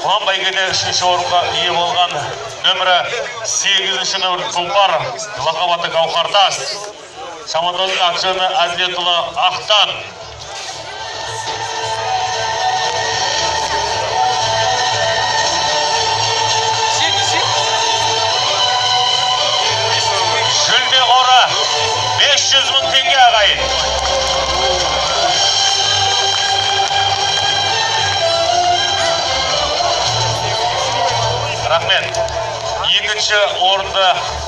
Құлан бәйгеде үшінші орынға ие болған нөмірі 8-ші нөмір тұлпар, лақап аты Гауһартас. Шабандоздың аты жөні Әділетұлы Ақтан. Жүлде қоры 500 мың теңге, ағайын. Рахмет. Екінші орынды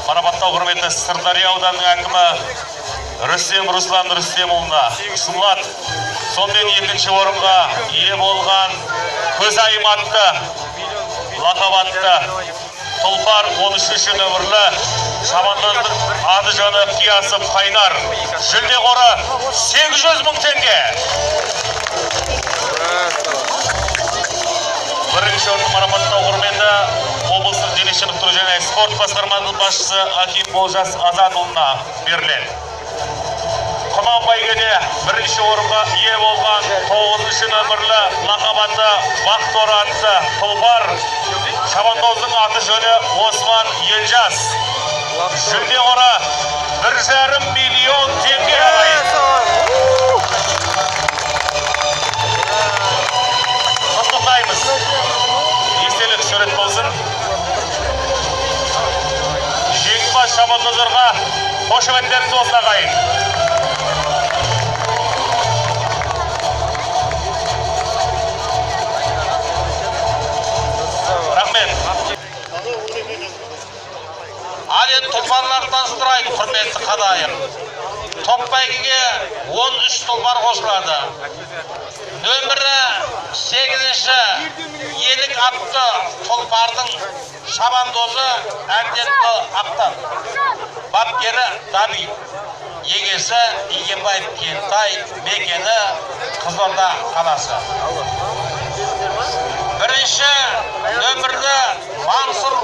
марапаттау құрметі Сырдария ауданының әкімі Рүстем Руслан Рүстемұлына ұсынылады. Сонымен екінші орынға ие болған Көзайым атты, лақап атты тұлпар 13-ші нөмірлі шабандоздың аты жөні Қиясов Қайнар. Жүлде қоры 800 мың теңге. Бірінші орынды марапаттау құрметі облыстық дене шынықтыру және спорт басқармасының басшысы Ахим Олжас Азатұлына беріледі. Құлан бәйгеде бірінші орынға ие болған 9-шы нөмірлі лақап аты Бақтор атты тұлпар, шабандоздың аты жөні Осман Елжас. Жүлде қоры 1,5 миллион теңге, ағайын. Құттықтаймыз. Естелік сурет болсын. Жеңімпаз шабандоздарға қошеметтеріңіз болсын, ағайын. Рахмет. Ал енді тұлпарларды таныстырайын, құрметті қадайым. Топ бәйгеге 13 тұлпар қосылады. Нөмірі 8-ші Елік атты тұлпардың шабандозы Әділетұлы Ақтан. Бапкері Давид. Егесі Игенбаев Кентай, мекені Қызылорда қаласы. Бірінші нөмірлі Мансұр,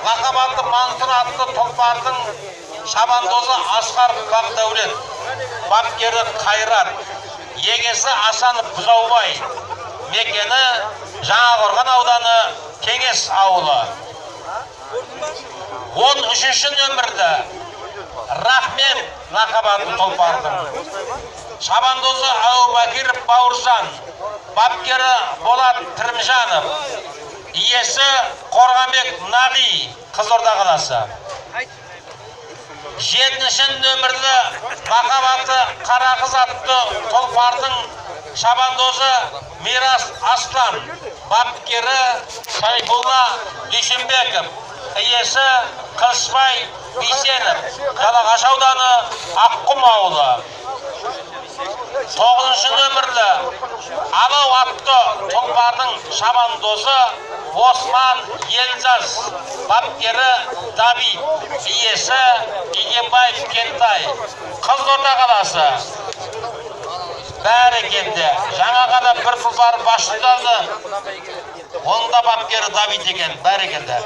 лақап аты Мансұр атты тұлпардың шабандозы Асқар Бақдәулет, бапкері Қайрат, егесі Асанов Бұзаубай, мекені Жаңақорған ауданы Кеңес ауылы. 13-ші нөмірді Рахмет лақап атты тұлпардың шабандозы Әубәкіров Бауыржан, бапкері Болат Тірімжанов, иесі Қорғанбек Нағи, Қызылорда қаласы. 7-ші нөмірлі лақап аты Қарақыз атты тұлпардың шабандозы Мирас Аслан, бапкері Сайфулла Дүйсенбеков, иесі Қылышбай Бейсенов, Жалағаш ауданы Аққұм ауылы. 9-шы нөмірлі Алау атты тұлпардың шабандозы Осман Елжас, бапкері Давид, иесі Игенбаев Кентай, Қызылорда қаласы. Бәрекелді. Жаңа ғана бір тұлпар басшыларды, оның да бапкері Давид екен. Бәрекелді.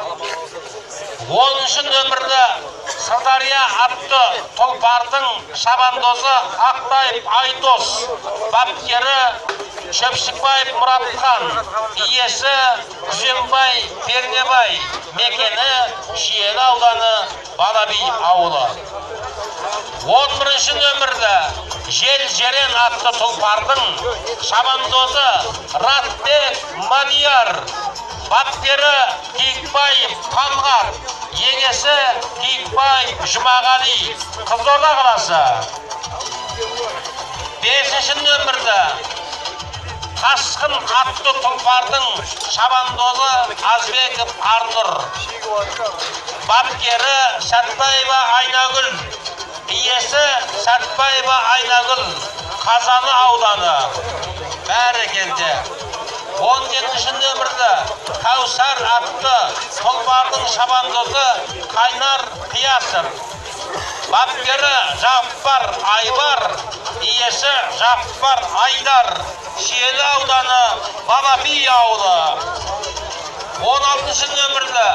10-шы нөмірлі Сырдария атты тұлпардың шабандозы Ақтаев Айдос, бапкері Шөпшікбаев Мұратхан, иесі Күзембай Пернебай, мекені Шиелі ауданы Балаби ауылы. 11-ші нөмірлі Жел Жерен атты тұлпардың шабандозы Ратбек Мадияр, бапкері Киікбаев Талғат, егесі Киікбаев Жұмағали, Қызылорда қаласы. 5-ші нөмірлі Тасқын атты тұлпардың шабандозы Азбеков Арнұр, бапкері Сәтбаева Айнагүл, иесі Сәтбаева Айнагүл, Қазалы ауданы. Бәрекелді. 17-ші нөмірлі Кәусар атты тұлпардың шабандозы Қайнар Қиясов, бапкері Жаппар Айбар, иесі Жаппар Айдар, Шиелі ауданы Балапи ауылы. 16-шы нөмірлі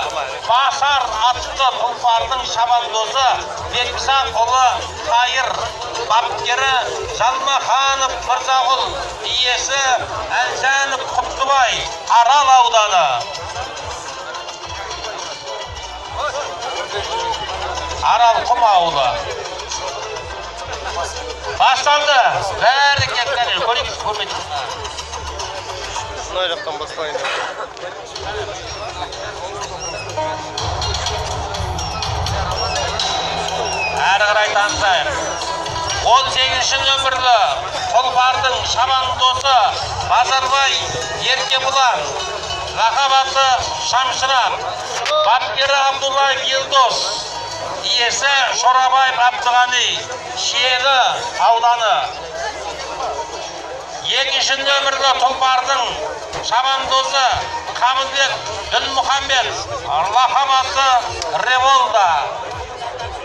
Басар атты тұлпардың шабандозы Бекзатұлы Қайыр, бапкері Жалмаханов Мырзағұл, иесі Әлжанов Құттыбай, Арал ауданы. Аралқұм ауылы. Басталды. Бәрекелді, кәне, көрейік, көрмедік. Мына жақтан бастайын. Әрі қарай танысайық. 18 нөмірлі тұлпардың шабандозы Базарбай Еркебұлан, лақап аты Шамшырақ, бапкері Абдуллаев Елдос, иесі Шорабаев Әбдіғани, Шиелі ауданы. 2 нөмірлі тұлпардың шабандозы Қабылбек Дінмұхаммед, лақап аты Револда,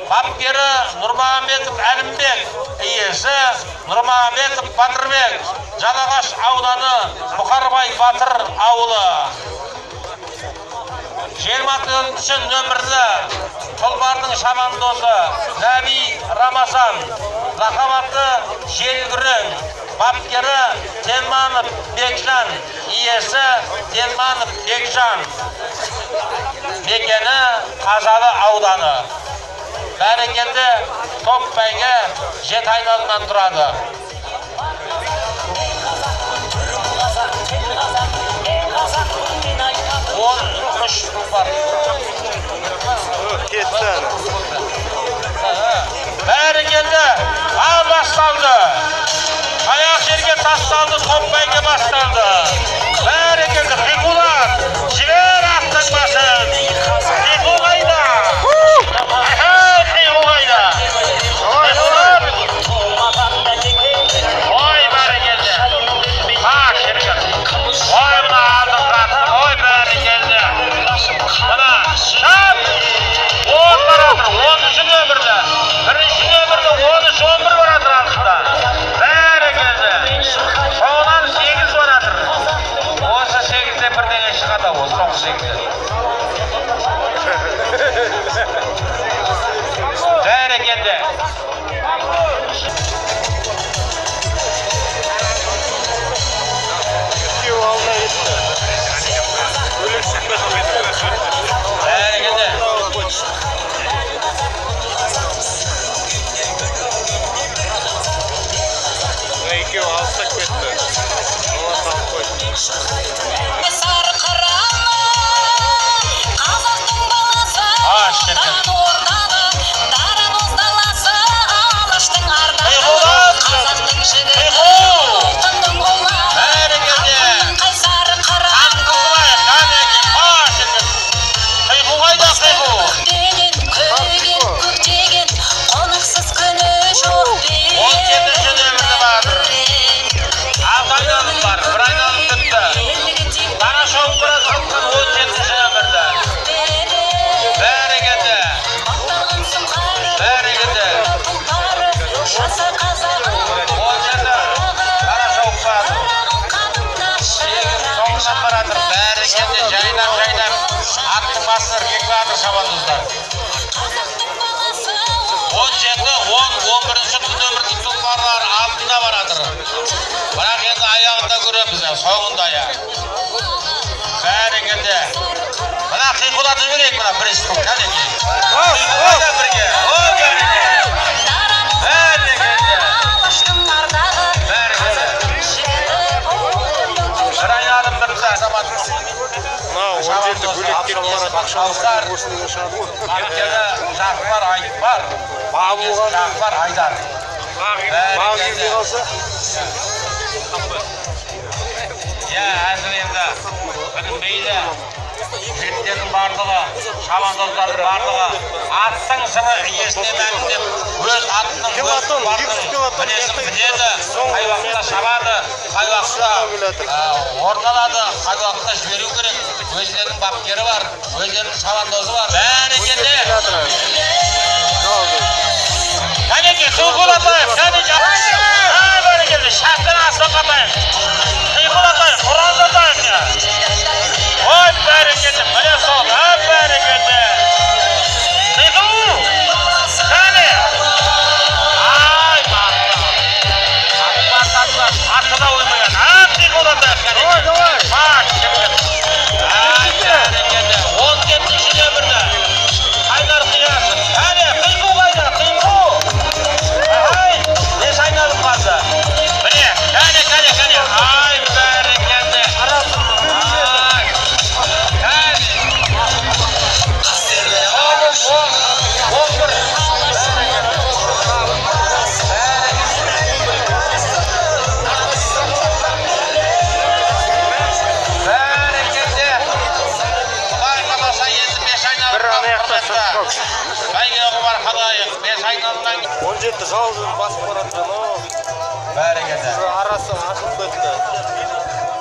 бапкері Нұрмағамбетов Әлімбек, иесі Нұрмағамбетов Батырбек, Жалағаш ауданы, Бұқарбай батыр ауылы. 24 нөмірлі тұлпардың шабандозы Нәби Рамазан, лақап аты Желгүрең, бапкері Телманов Бекжан, иесі Телманов Бекжан, мекені Қазалы ауданы. Бәрекелді, топ бәйге 7 айналымнан тұрады. 13 тұлпар. Кетті. Бәрекелді, ал басталды. Аяқ жерге тасталды, топ бәйге басталды. Бәрекелді, қиқулар, жібер аттың басын. Қиқу қайда? Қиқу қайда? Қиқулар. Ой, бәрекелді. Ақ шіркін. Ой, мына алдыңғы аттың. Ой, бәрекелді. Мына, шап! 10 баратыр, 10 нөмірлі. 1 нөмірлі 13, 11 баратыр алдында. Бәрекелді. Соңынан 8 баратыр. Осы 8-де бірдеңе шығады ау, соңғы 8-де. Бәрекелді. Екеуі алдына кетті. Бәрекелді. Мына екеуі алыстап кетті. Олар салып қойды. Сары қыраны, қазақтың баласы, А, шіркін. отан ордалы, дарабоз даласы, алаштың ардағы, Қиқулар! қазақтың жігіті, Қиқу! ұлтының ұлы, Бәрекелді. халқының қайсары Қан қыраны. қылғылайық, қанеки, а, шіркін. Қиқу қайда, қиқу? Көктеген, көген, көктеген, қонақсыз күні жоқ 17 нөмірлі бар. Алты айналым бар, бір айналым бітті. Дара шауып бара жатқан 17 нөмірлі. Бәрекелді. Бәрекелді. 17 дара шауып барады. 8 соңынан баратыр. Бәрекелді, жайлап жайлап аттың басын іркек жатыр шабандоздар. 17, 10, 11 нөмірлі тұлпарлар алдында баратыр. Бірақ енді аяғында көреміз, соңында аяқ. Бәрекелді. Мына қиқулатып жіберейік мына бірінші топ, кәнекей. Қиқу қайда бірге? О, бәрекелді. Бәрекелді. Бәрекелді. Бір айналым бітті, азамат. Мынау 17 бөлек кетіп барады. Шалқар, бапкері Жақпар Айтбар, иесі Жақпар Айдар. Бағы келмей қалса, Иә, әзір енді білінбейді. Жігіттердің барлығы, шабандоздардың барлығы аттың сыры иесіне мәлім деп өз атының, өз Пилотон, тұлпардың екі пилотон мінезін мына біледі. Қай уақытта шабады, қай уақытта орын алады, қай уақытта жіберу керек. Өздерінің бапкері бар, өздерінің шабандозы бар. Бәрекелді. Кәнекей, қиқулатайық, кәнекей. А, бәрекелді, шапканы аспанға атайық. Қиқулатайық, ұрандатайық. Ой, бәрекелді, міне сол, а, бәрекелді. Қиқу! Кәне! Ай, батты. Атпа, атты да ойнаған. А, қиқулатайық, кәнекей. Давай, давай. Бак, шіркін. Ай, бәрекелді. 17 нөмірді. Қайнар Қиясов. Кәне, қиқу! Енді бәйге құмар халайық, бес айналымнан 17 жалғыз өзі басып барады анау. Бәрекелді. Арасы ашылып кетті.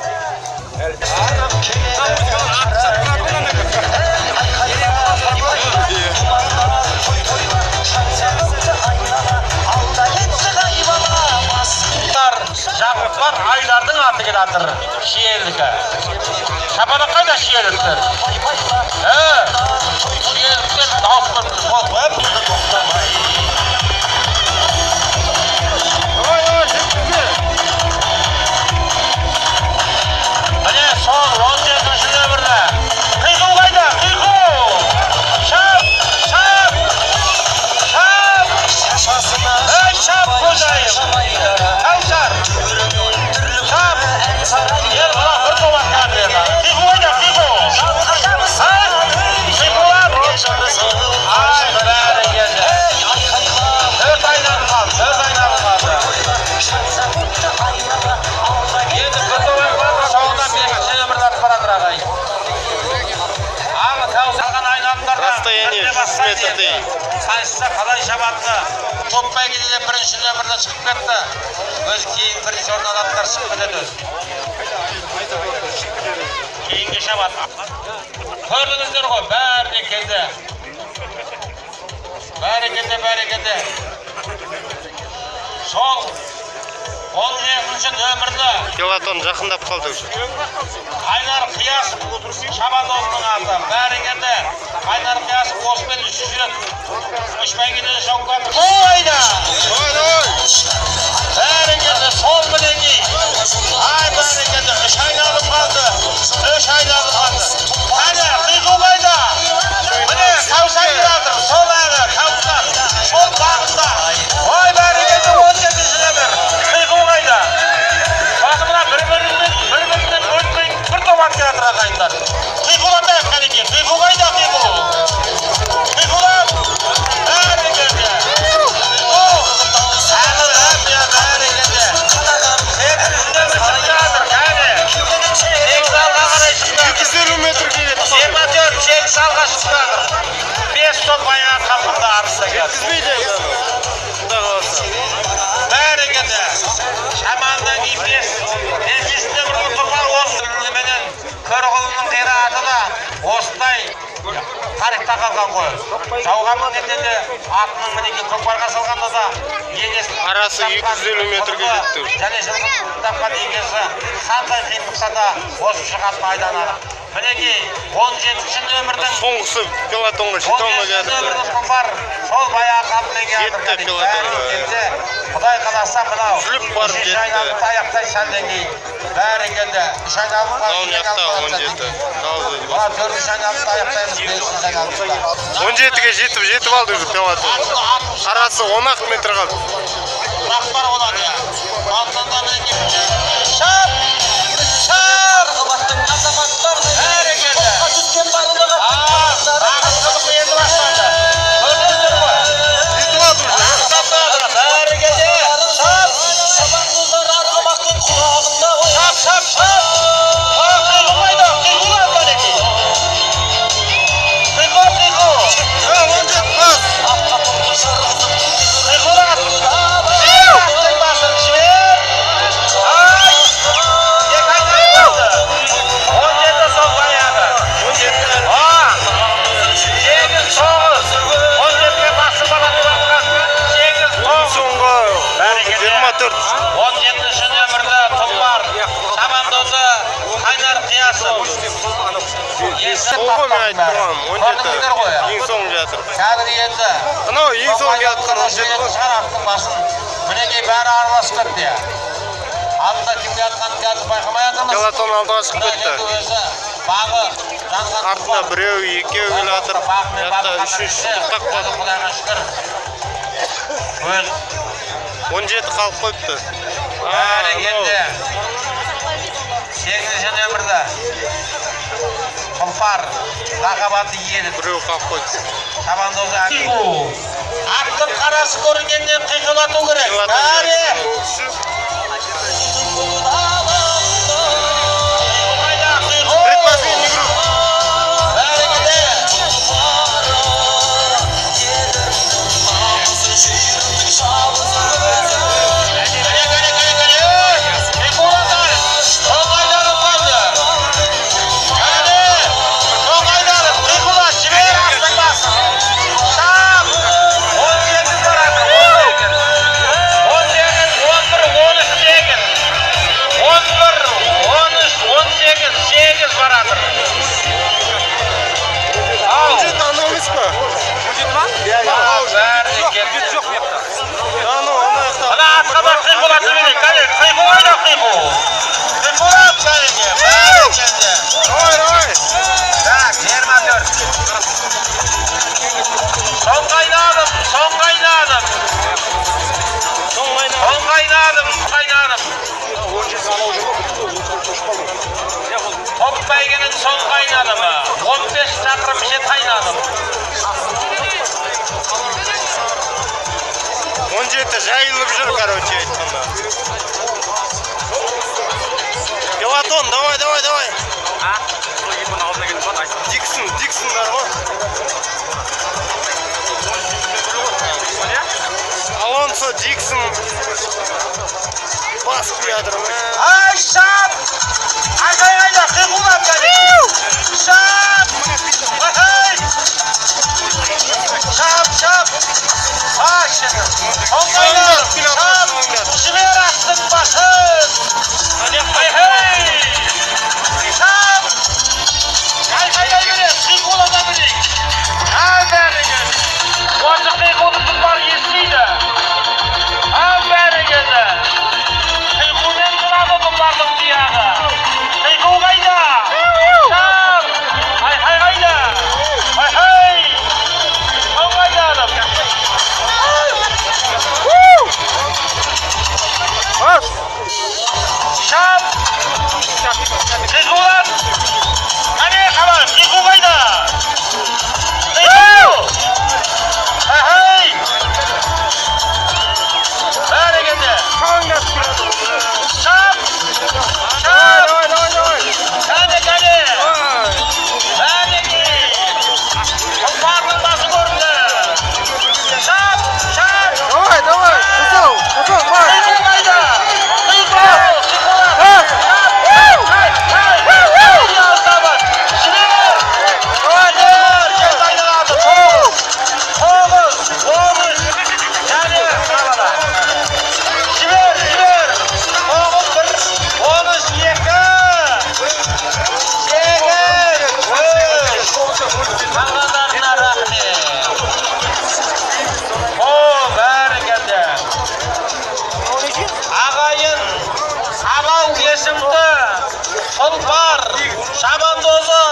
Жағыппар Айдардың аты келатыр. Шиелікі. Шапалақ қайда шиеліктер? Шиеліктер дауыс қол қойып. Ой, ой, жеткізбе. Міне сол 17-ші нөмірлі. Қиқу қайда? Қиқу! Шап! Шап! Шап! Ей, шап, қожайын! Кәусар! Шап! Ер бала бір топ атқа берді. Қиқу қайда? Қиқу! Ай! Қиқулар! Ай, бәрекелді. Төрт айналым қалды, төрт айналым қалды. Енді бір топ қалды, соңында бесінші нөмірлі атып баратыр ағайын. Ал Кәусар айналымдарда Расстояние бірде 100 бастайды метрдей. енді. Сайыста қалай шабатыны топ бәйгеде де бірінші нөмірде шығып кетті. Өзі кейін бірінші орын алатындар шығып кетеді өзі. Кейінгі шабат. Көрдіңіздер ғой, бәрекелді. Бәрекелді, бәрекелді. Сол 17-ші нөмірлі Пелотон жақындап қалды уже. Қайнар Қиясов шабандозының аты. Бәрекелді. Қайнар Қиясов осымен үшінші рет үш бәйгеде де шауып жатыр. Қойда! Ой, ой. Бәрекелді, сол мінекей. Ай, бәрекелді, үш айналым қалды. Үш айналым қалды. Қане, қиқу қайда? Міне, Кәусар келатыр. Сол әлі, Кәусар. Сол бағытта. Ой, бәрекелді, 17-ші нөмір. Қиқу қайда? Сосын мына бір-бірімен, бір-бірінен өтпей бір топ ат келатыр ағайындар. Қиқулатайық қанекей. Қиқу қайда, қиқу? Қиқулат! Бәрекелді. Қиқу! Әлі, әлі, бәрекелді. Сегізінші нөмір шығып жатыр, кәне. Сегіз алға қарай шығып жатыр. 250 метрге кетіп қалды. 24, сегіз алға шығып жатыр. Бес топ баяғы қалпында арыста келді. Жеткізбейді енді. Құдай қаласа. Бәрекелді. Шамандан кейін бес. Бесінші нөмірлі тұлпар менен Көрұғылының қираты да осындай тарихта қалған ғой. Жауға мінгенде де атының мінекей көкпарға салғанда да енесін Арасы тапқан 250 метрге құрбы жетті уже. және жылқы тапқан егесі қандай қиындықта да озып шығатын айдан анық. Мінекей 17-ші нөмірдің Соңғысы пелотонға жете алмай 17-ші жатыр. нөмірлі тұлпар сол баяғы қалпымен келатыр. Жетті пелотонға. Бәрекелді. Құдай қаласа мынау Үзіліп барып үшінші жетті. айналымды аяқтай сәлден кейін. Бәрекелді. Үш айналым қалды, Мынау екі жақта айналым қалды. 17. Жалғыз өзі Мына төртінші айналымды аяқтаймыз, бесінші айналымды. 17-ге жетіп жетіп алды уже пелотон. Арасы 10 метр қалды. Рахмар болады я. Сондықтан да мінекей. Шап! Шап! Бәрекелді. Нағыз қызық енді басталды. Көрдіңіздер ғой. Жетіп алды уже. Бәрекелді. Шап! Шап, шап, шап! Қиқу қайда? Қиқулар мінекей. Қиқу, қиқу. Ha, 17 бас. Қиқулар. Аттың басын жібер. Ай! Екі айналым қалды. 17 сол баяғы. 17. Сегіз, тоғыз. 17-ге басып барады жатқан. Сегіз, тоғыз. Соңғы Бәрекелді. 24. 17-ші нөмірлі тұлпар шабандозы Қайнар Қиясов. Сол ғой мен айтып тұрғаным. 17. Көрдіңіздер ғой. Ең соңғы жатыр. Қазір енді Анау ең соңғы жатқан 17 ғой. Шығар аттың басын. Мінекей бәрі араласып кетті. Алдында кімге атқанын қазір байқамай жатырмыз. Пелотон алдыға шығып Мына кетті. енді өзі бағы жанған Артында тұлпар. біреу, екеу келе жатыр. Бағымен Жақта бағы үшінші қатар тоқтап қалды. Құдайға шүкір. Өз 17 қалып қойыпты. Бәрекелді. Сегізінші нөмірді тұлпар лақап аты Елік. Біреу қалып қойды. Шабандозы Аттың қарасы көрінгеннен қиқулату керек. Бәрі. Қиқу қайда? Қиқу. Предпоследний круг. Бәрекелді. Диксон, Диксондар ғой. Алонсо, Диксон басып келе жатыр, мә. Ай, шап! Айқай қайда? Қиқулап кәне! Шап! Ай! Шап, шап! Ай, шіркін! Шаңдатып келе жатыр, Шап! шаңдатып. Жібер аттың басын! Ай, хей! Шап! Айқайлай береді, қиқулата берейік! Ай, бәрекелді! Осы қиқуды тұлпар естиді. Ай, бәрекелді! Қиқумен тұрады тұлпардың тұяғы. Қиқу қайда? Шап! Айқай қайда? Айқай! Қау қайда адам? Бас! Шап! Қиқулат! Қане қалай? Қиқу қайда? Қиқу! Айқай! Бәрекелді! Шаңдатып келе жатыр. Шап! Давай, Шап! давай, давай, давай. Кәне, кәне! Давай. Бәрекелді! Тұлпардың басы көрінді! Шап! Шап! Давай, давай. Қызыл, қызыл, бас. Қиқу қайда? Қиқу! Қиқулат! Бас. Жібер! Давай, Жібер! Келді айналады! 9! 9! 13! Кәне, мына. Жібер, жібер! 9, 1, 13, 2! 8, 3! Қалғандарына рахмет! О, бәрекелді! Ағайын, Абау есімді тұлпар, шабандозы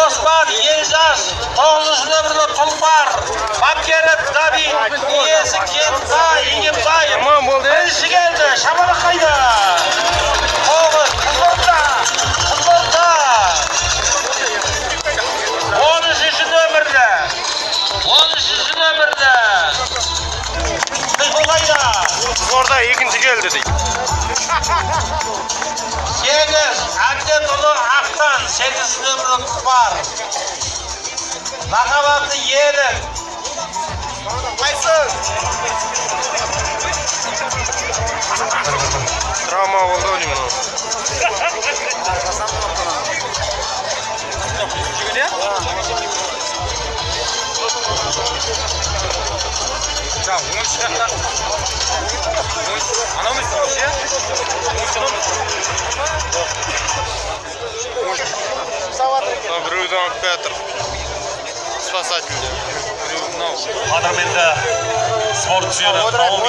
Оспан Елжас, 9-нөмірлі тұлпар, бапкері Давид, иесі Кентай Егембаев. Аман болды, е? Бірінші келді, шабаны қайда? 9, Қызылорда, Қызылорда. 13-нөмірлі, 13-нөмірлі. Қиқу қайда? Қызылорда екінші келді дейді. 8, Әбденұлы Ақтан, 8 нөмірлі тұлпар. Лақап аты Елік. Қайсы? Травма болды ау деймін мынау. Мынау біреуді алып келе жатыр. Спасательдер. Біреу мынау. Қадірменді спорт сүйері қауым.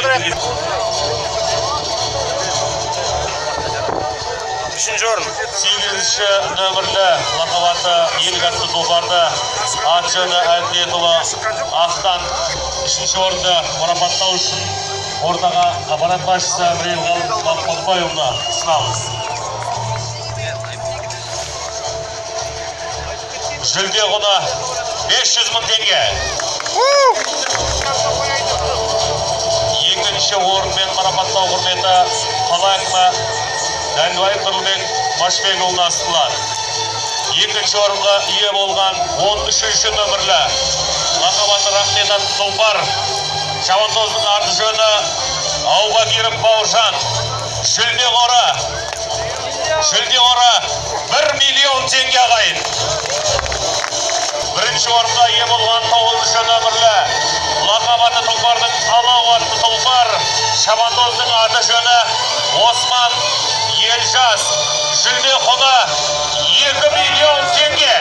Үшінші орын. 8-нөмірлі лақап аты Елік атты тұлпарды, аты жөні Әділетұлы Ақтан, үшінші орынды марапаттау үшін ортаға аппарат басшысы Әміреғал Мақпалбайұлына ұсынамыз. Жүлде құны 500 мың теңге. Екінші орынмен марапаттау құрметі қала әкімі Дәлібаев Нұрлыбек Машбекұлына ұсынылады. Екінші орынға ие болған 13-нөмірлі лақап аты Рахмет атты тұлпар, шабандоздың аты жөні Аубакиров Бауыржан. Жүлде қоры 1 миллион теңге, ағайын. Бірінші орынға ие болған 9-нөмірлі лақап аты тұлпардың Алау атты тұлпар, шабандоздың аты жөні Осман Елжас. Жүлде құны 2 миллион теңге.